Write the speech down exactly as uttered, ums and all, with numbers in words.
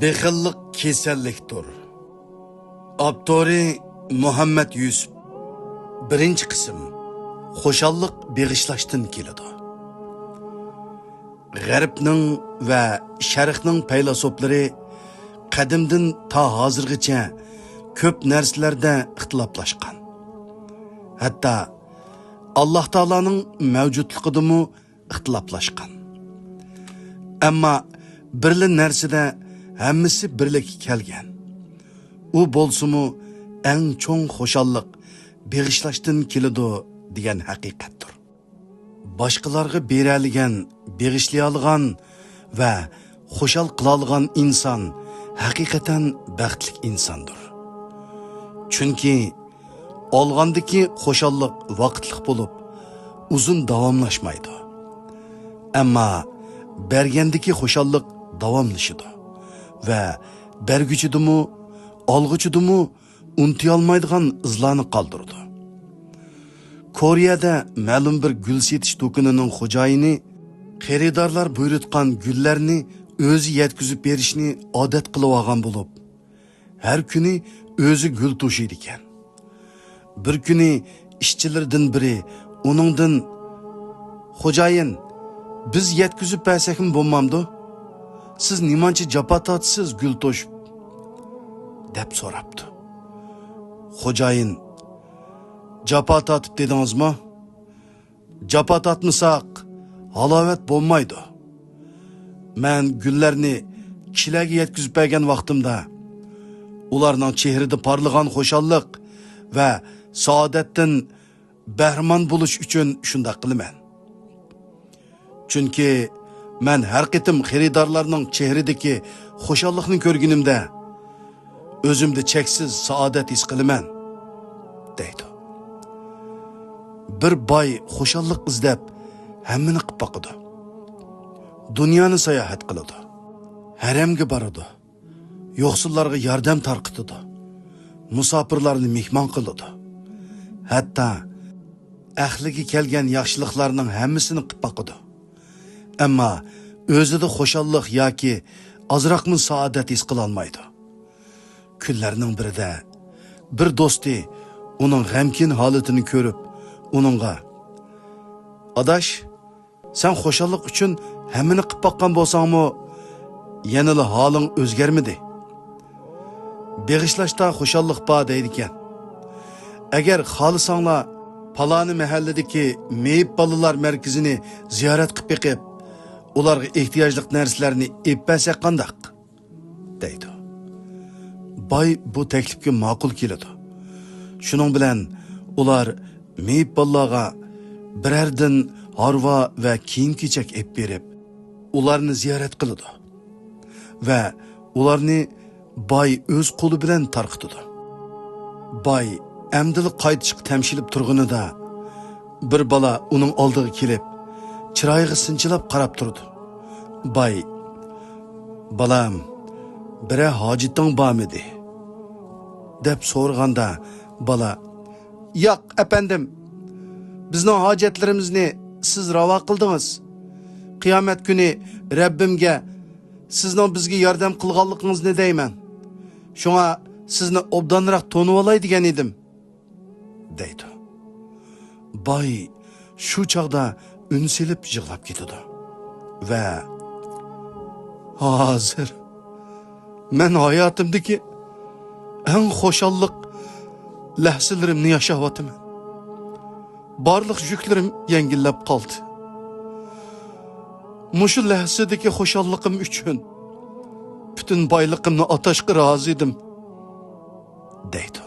بېخىللىق كېسەللىكتۇر. ئاپتورى مۇھەممەد يۈسۈپ. بىرىنچى قىسىم. خۇشاللىق بېغىشلاشتىن كېلىدۇ. غەربنىڭ ۋە شەرقنىڭ پەيلاسوپلىرى قەدىمدىن تا ھازىرغىچە كۆپ نەرسىلەردە ئىختىلاپلاشقان. ھەتتا ئاللاھ تائالانىڭ مەۋجۇتلۇقىدىمۇ ئىختىلاپلاشقان. ئەمما بىرلا نەرسىدە ھەممىسى بىرلىككە كەلگەن. ئۇ بولسىمۇ ئەڭ چوڭ خۇشاللىق بېغىشلاشتىن كېلىدۇ دېگەن ھەقىقەتتۇر. باشقىلارغا بېرەلىگەن، بېغىشلىيالىغان ۋە خۇشال قىلالىغان ئىنسان ھەقىقەتەن بەختلىك ئىنساندۇر. چۈنكى ئالغاندىكى خۇشاللىق ۋاقىتلىق بولۇپ، ئۇزۇن داۋاملاشمايدۇ. ئەمما بەرگەندىكى خۇشاللىق داۋاملىشىدۇ ۋە بەرگۈچىدىمۇ، ئالغۇچىدىمۇ ئۇنتۇيالمايدىغان ئىزلارنى قالدۇرىدۇ. كورېيەدە مەلۇم بىر گۈل سېتىش دۇكىنىنىڭ خوجايىنى خېرىدارلار بۇيرۇتقان گۈللەرنى ئۆزى يەتكۈزۈپ بېرىشنى ئادەت قىلىۋالغان بولۇپ، ھەر كۈنى ئۆزى گۈل توشۇيدىكەن. بىر كۈنى ئىشچىلىرىدىن بىرى ئۇنىڭدىن، «خوجايىن، بىز يەتكۈزۈپ بەرسەكمۇ بولمامدۇ؟ سىز نېمانچە جاپا تارتىسىز گۈل توشۇپ؟» دەپ سوراپتۇ. خوجايىن، «جاپا تارتىپ دېدىڭىزمۇ؟ جاپا تارتمىساق، ھالاۋەت بولمايدۇ. مەن گۈللەرنى كىشىلەرگە يەتكۈزۈپ بەرگەن ۋاقتىمدا، ئۇلارنىڭ چېھرىدە پارلىغان خۇشاللىق ۋە سائادەتتىن بەھرىمەن بولۇش ئۈچۈن شۇنداق قىلىمەن. چۈنكى مەن ھەر قېتىم خېرىدارلارنىڭ چېھرىدىكى خۇشاللىقنى كۆرگىنىمدە، ئۆزۈمدە چەكسىز سائادەت ھېس قىلىمەن» دەيدۇ. بىر باي خۇشاللىق ئىزدەپ ھەممىنى قىپ باقىدۇ. دۇنيانى ساياھەت قىلىدۇ. ھەرەمگە بارىدۇ. يوقسۇللارغا ياردەم تارقىتىدۇ. مۇساپىرلارنى مېھمان قىلىدۇ. ھەتتا ئەقلىگە كەلگەن ياخشىلىقلارنىڭ ھەممىسىنى قىپ باقىدۇ. ئەمما ئۆزىدە خۇشاللىق ياكى ئازراقمۇ سائادەت ھېس قىلالمايدۇ. كۈنلەرنىڭ بىرىدە بىر دوستى ئۇنىڭ غەمكىن ھالىتىنى كۆرۈپ، ئۇنىڭغا، «ئاداش، سەن خۇشاللىق ئۈچۈن ھەممىنى قىپ باققان بولساڭمۇ، يەنىلا ھالىڭ ئۆزگەرمىدى. بېغىشلاشتا خۇشاللىق بار دەيدىكەن. ئەگەر خالىساڭلار، پالانى مەھەللىدىكى مېيىپ بالىلار مەركىزىنى زىيارەت قىپ بېقىپ، ئۇلارغا ئېھتىياجلىق نەرسىلەرنى ئېلىپ بەرسەك قانداق؟» دەيدۇ. باي بۇ تەكلىپكە ماقۇل كېلىدۇ. شۇنىڭ بىلەن ئۇلار مېيىپ بالىلارغا بىرەردىن ھارۋا ۋە كىيىم-كېچەك ئېلىپ بېرىپ، ئۇلارنى زىيارەت قىلىدۇ ۋە ئۇلارنى باي ئۆز قولى بىلەن تارقىتىدۇ. باي ئەمدىلا قايتىشقا تەمشىلىپ تۇرغىنىدا، بىر بالا ئۇنىڭ ئالدىغا كېلىپ، چىرايىغا سىنچىلاپ قاراپ تۇرىدۇ. باي، «بالام، بىرەر ھاجىتىڭ بارمىدى؟» دەپ سورىغاندا، بالا، «ياق، ئەپەندىم، بىزنىڭ ھاجەتلىرىمىزنى سىز راۋا قىلدىڭىز. قىيامەت كۈنى رەببىمگە سىزنىڭ بىزگە ياردەم قىلغانلىقىڭىزنى دەيمەن. شۇڭا سىزنى ئوبدانراق تونۇۋالاي دېگەن ئىدىم» دەيدۇ. باي شۇ چاغدا ئۈن سېلىپ يىغلاپ كېتىدۇ ۋە «ھازىر مەن ھاياتىمدىكى ئەڭ خۇشاللىق لەھزىلىرىمنى ياشاۋاتىمەن. بارلىق يۈكلىرىم يەڭگىللەپ قالدى. مۇشۇ لەھزىدىكى خۇشاللىقىم ئۈچۈن پۈتۈن بايلىقىمنى ئاتاشقا رازى ئىدىم» دەيدۇ.